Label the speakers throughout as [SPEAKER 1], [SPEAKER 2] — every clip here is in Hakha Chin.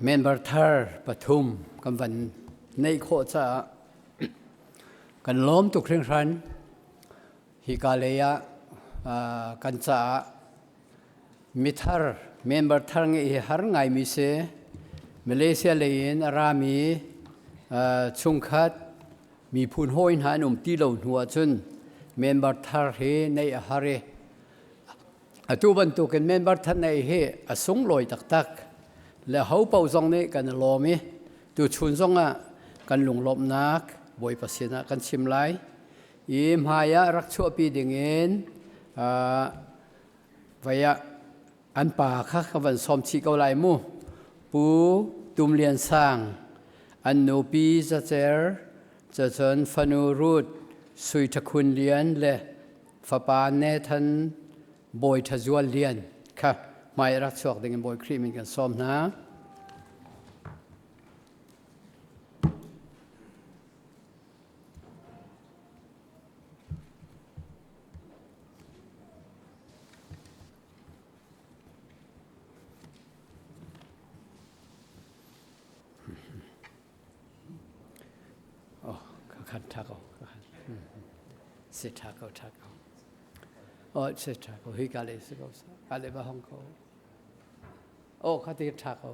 [SPEAKER 1] Member thar pathum kan van neih khawh caah kan lawm tuk hringhran. Hika lei ah kan caah mithar member thar ngeih hi har ngaimi si. Malaysia lei in a rami chungkhat miphun hawi hna an um ti lo hnu ahcun member thar hi neih a har i atu bantukin member thar neih hi a sunglawi taktak. Le ho paoh zong nih kan i lawm i tuchun zong ah kan lunglawmhnak Bawipa sinah kan chim lai. I hmai ah rak chuahpi dingin vai ah an pa kha ka van sawm chih ko lai mu. Pu Tum Lian Sang, an nu Pi Za Cer, cacun fanu Ruth Sui Tha Khun Lian le fapa Nathan Bawi Tha Zual Lian kha hmai rak chuak dingin Bawi Khrih min kan sawm hna. Oh, ka khan tha ko. Si tha ko tha ko. Oh, si tha ko. Hi ka le si ko. Ka le ba hong ko. Oh, kha ti tha ko.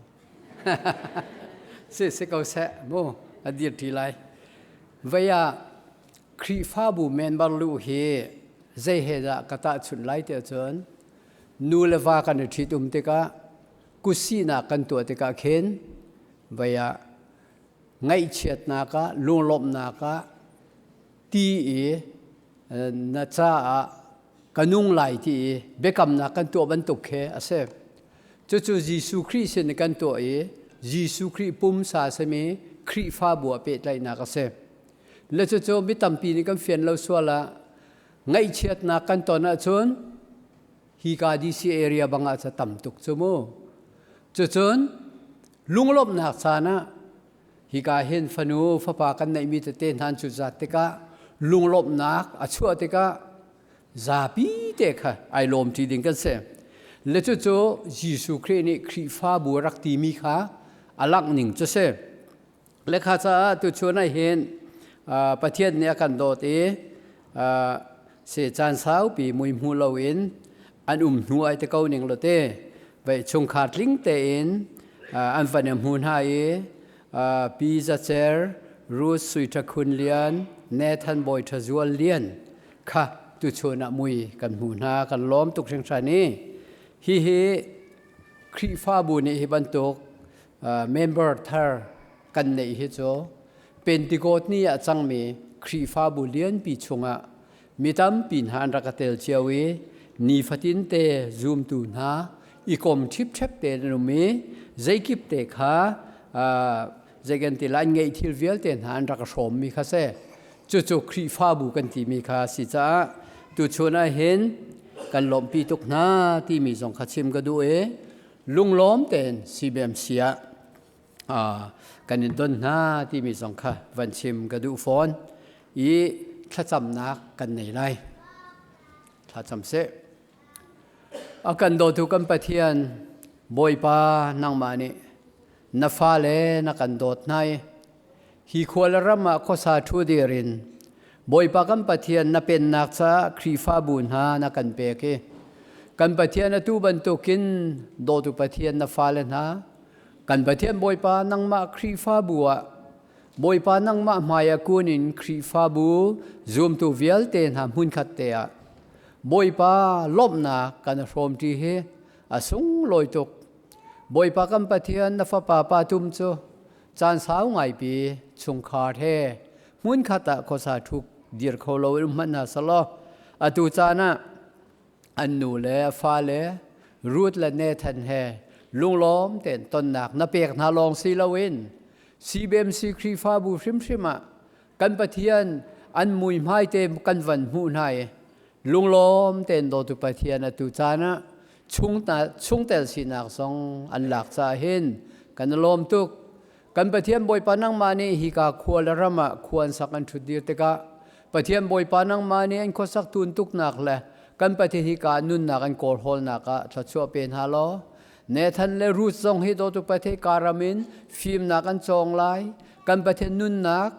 [SPEAKER 1] Si si ko seh mu a dir ti lai. Vei ah Khrihfabu member lu hi zei he dah ka tahchunh lai ti ahcun nu le va kan i ṭhitum tikah kutsinak kan tuah tikah khin vei ah ngaihchiatnak ah lunglawmhnak ah ti i na caah ka nung lai ti i biakamnak kan tuah bantuk khi a si. Cucu Jesuh Khrih sin kan tuah i Jesuh Khrih pumsa a simi Khrihfabu ah pehtlaihnak a si. Le cucu mi tampi nih kan fian lo sual ah ngaihchiatnak kan ton ahcun hika DC area bang ah ca tam tuk cu mu. Cucun lunglawmhnak caan ah hika hin fanu fapa kan neihmi tete hna cu zat tikah lunglawmhnak a chuah tikah zapi te kha ai lawm ṭi ding kan si. Le cucu Jesuh Khrih nih Khrihfabu a rak timi kha a langh ning cu si. Le kha caah tuchun ah hin Pathian nih a kan dawt i si caan saupi mui hmu loin an um hnu ai te ko ning lo te vei chungkhar tling tein an van i hmu hna i Pi Za Cer, Ruth Sui Tha Khun Lian, Nathan Bawi Tha Zual Lian kha tuchun ah mui kan hmu hna kan lawm tuk hringhran i hihi Khrihfabu nih hi bantuk member thar kan neih hi cu Pentecost ni ah cangmi Khrihfabu lianpi chungah mi tampi hna an rak tel cio i nifatin te zumtu hna i kom ṭhipṭhep te an um i zeikip te kha zeikan ti lai ngeih thil vialte hna an rak hrawmmi kha si. Cucu Khrihfabu kan timi kha si caah tuchun ah hin kan lawmhpi tuk hna timi zong kha chim ka duh i lunglawm tein CBMC ah kan in don hna timi zong kha van chim ka duh fawn i thlacamnak kan nei lai. Thlacam seh. A kan dawtu kan Pathian Bawipa nangmah nih na fale na kan dawt hna i hi khua le ram ah khuasa ṭhu dir in Bawipa kan Pathian na pennak caah Khrihfabu hna na kan pek i kan Pathian atu bantukin dawtu Pathian na fale hna kan Pathian Bawipa nangmah Khrihfabu ah Bawipa nangmah hmai ah kun in Khrihfabu zumtu vialte hna hmunkhat te ah Bawipa lawmhnak kan hrawmṭi hi a sunglawi tuk. Bawipa kan Pathian na fapa pa tum cu caan sau ngaipi chungkhar he hmunkhat ah khuasa ṭhuk dir kho lo in um hmanh hna selaw atu caan ah an nu le a fale Ruth le Nathan he lunglawm tein tonnak na pek hna lawng si loin CBMC Khrihfabu hrimhrim ah kan Pathian an muihmai te kan van hmuh hna i lunglawm tein dawtu Pathian atu caan ah chungtel sinak zong an lak caah hin kan i lawm tuk. Kan Pathian Bawipa nangmah nih hika khua le ram ah khua an sak an ṭhut dir tikah Pathian Bawipa nangmah nih an khuasak tuntuknak le kan Pathian hika nunnak an kawlhawlnak ah thluachuah pe hna law. Nathan le Ruth zong hi dawtu Pathian karam in fimnak an cawng lai. Kan Pathian nunnak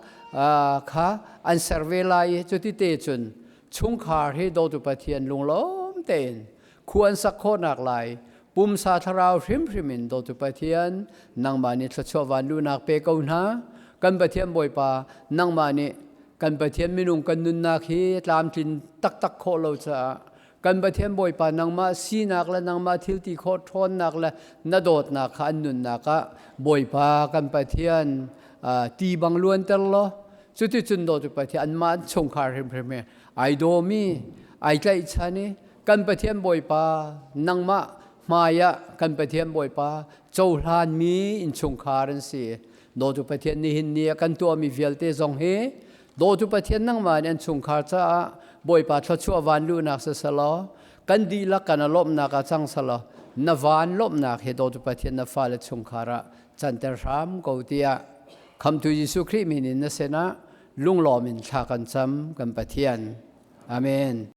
[SPEAKER 1] kha an ser ve lai i cuti te cun chungkhar hi dawtu Pathian lunglawm tein khua an sak khawhnak lai pumsa thlarau hrimhrim in dawtu Pathian nangmah nih thluachuah van luhnak pe ko hna. Kan Pathian Bawipa nangmah nih kan Pathian minung kan nunnak hi tlamtlin taktak khawh lo caah kan Pathian Bawipa nangmah sinak le nangmah thil ti khawh ṭhawnnak le na dawtnak kha an nunnak ah Bawipa kan Pathian ti bang luanter law cuticun dawtu Pathian anmah an chungkhar hrimhrim he ai dawmi ai tlaihchan i kan Pathian Bawipa nangmah hmai ah kan Pathian Bawipa cohlanmi innchungkhar an si. Dawtu Pathian nihin ni ah kan tuahmi vialte zong hi dawtu Pathian nangmah nih an chungkhar caah Bawipa thluachuah van luhnak siselaw kan dihlak kan lawmhnak ah cang selaw na van lawmhnak hi dawtu Pathian na fale chungkhar ah canter hram ko tiah Khamtu Jesuh Khrih min in na sinah lunglawm in thla kan cam kan Pathian. Amen.